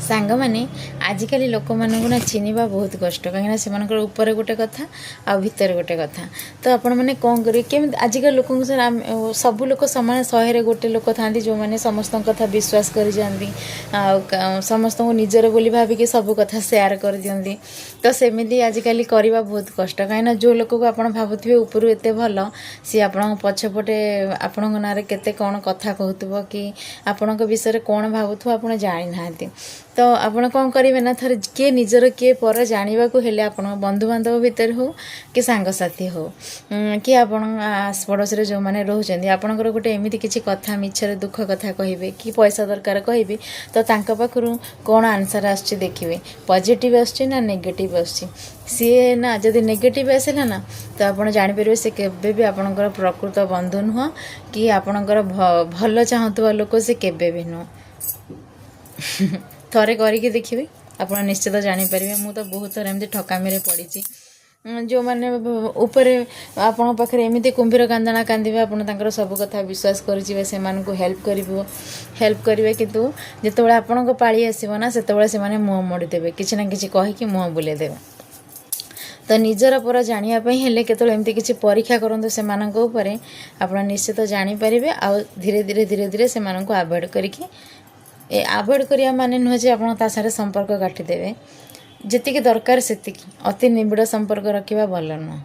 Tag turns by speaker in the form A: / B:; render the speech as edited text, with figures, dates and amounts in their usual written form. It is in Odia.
A: ସାଙ୍ଗମାନେ, ଆଜିକାଲି ଲୋକମାନଙ୍କୁ ନା ଚିହ୍ନିବା ବହୁତ କଷ୍ଟ, କାହିଁକିନା ସେମାନଙ୍କର ଉପରେ ଗୋଟେ କଥା ଆଉ ଭିତରେ ଗୋଟେ କଥା। ତ ଆପଣମାନେ କ'ଣ କରିବେ, କେମିତି ଆଜିକାଲି ଲୋକଙ୍କୁ ସାର୍? ଆମେ ସବୁ ଲୋକ ସମାନ। 100ରେ ଗୋଟେ ଲୋକ ଥାଆନ୍ତି ଯେଉଁମାନେ ସମସ୍ତଙ୍କ କଥା ବିଶ୍ୱାସ କରିଯାଆନ୍ତି ଆଉ ସମସ୍ତଙ୍କୁ ନିଜର ବୋଲି ଭାବିକି ସବୁ କଥା ସେୟାର କରିଦିଅନ୍ତି। ତ ସେମିତି ଆଜିକାଲି କରିବା ବହୁତ କଷ୍ଟ, କାହିଁକିନା ଯେଉଁ ଲୋକକୁ ଆପଣ ଭାବୁଥିବେ ଉପରୁ ଏତେ ଭଲ, ସିଏ ଆପଣଙ୍କ ପଛପଟେ ଆପଣଙ୍କ ନାଁରେ କେତେ କ'ଣ କଥା କହୁଥିବ କି ଆପଣଙ୍କ ବିଷୟରେ କ'ଣ ଭାବୁଥିବ, ଆପଣ ଜାଣିନାହାନ୍ତି। ତ ଆପଣ କ'ଣ କରିବେ ନା, ଥରେ କିଏ ନିଜର କିଏ ପର ଜାଣିବାକୁ ହେଲେ ଆପଣଙ୍କ ବନ୍ଧୁବାନ୍ଧବ ଭିତରେ ହଉ କି ସାଙ୍ଗସାଥି ହଉ କି ଆପଣଙ୍କ ଆସପଡ଼ୋଶରେ ଯେଉଁମାନେ ରହୁଛନ୍ତି, ଆପଣଙ୍କର ଗୋଟେ ଏମିତି କିଛି କଥା, ମିଛରେ ଦୁଃଖ କଥା କହିବେ କି ପଇସା ଦରକାର କହିବେ, ତ ତାଙ୍କ ପାଖରୁ କ'ଣ ଆନ୍ସର୍ ଆସୁଛି ଦେଖିବେ। ପଜିଟିଭ୍ ଆସୁଛି ନା ନେଗେଟିଭ୍ ଆସୁଛି। ସିଏ ନା ଯଦି ନେଗେଟିଭ୍ ଆସିଲା ନା, ତ ଆପଣ ଜାଣିପାରିବେ ସେ କେବେ ବି ଆପଣଙ୍କର ପ୍ରକୃତ ବନ୍ଧୁ ନୁହଁ କି ଆପଣଙ୍କର ଭଲ ଚାହୁଁଥିବା ଲୋକ ସେ କେବେ ବି ନୁହଁ। ଥରେ କରିକି ଦେଖିବେ, ଆପଣ ନିଶ୍ଚିତ ଜାଣିପାରିବେ। ମୁଁ ତ ବହୁତ ଥର ଏମିତି ଠକାମିରେ ପଡ଼ିଛି। ଯେଉଁମାନେ ଉପରେ ଆପଣଙ୍କ ପାଖରେ ଏମିତି କୁମ୍ଭୀର କାନ୍ଦଣା କାନ୍ଦିବେ, ଆପଣ ତାଙ୍କର ସବୁ କଥା ବିଶ୍ୱାସ କରିଯିବେ, ସେମାନଙ୍କୁ ହେଲ୍ପ କରିବେ। କିନ୍ତୁ ଯେତେବେଳେ ଆପଣଙ୍କ ପାଳି ଆସିବ ନା, ସେତେବେଳେ ସେମାନେ ମୁହଁ ମୋଡ଼ିଦେବେ, କିଛି ନା କିଛି କହିକି ମୁହଁ ବୁଲେଇ ଦେବେ। ତ ନିଜର ପର ଜାଣିବା ପାଇଁ ହେଲେ କେତେବେଳେ ଏମିତି କିଛି ପରୀକ୍ଷା କରନ୍ତୁ ସେମାନଙ୍କ ଉପରେ, ଆପଣ ନିଶ୍ଚିତ ଜାଣିପାରିବେ। ଆଉ ଧୀରେ ଧୀରେ ଧୀରେ ଧୀରେ ସେମାନଙ୍କୁ ଆଭଏଡ଼ କରିକି, ଆଭଏଡ଼ କରିବା ମାନେ ନୁହେଁ ଯେ ଆପଣ ତା ସାଙ୍ଗରେ ସମ୍ପର୍କ କାଟିଦେବେ। ଯେତିକି ଦରକାର ସେତିକି, ଅତି ନିବିଡ଼ ସମ୍ପର୍କ ରଖିବା ଭଲ ନୁହଁ।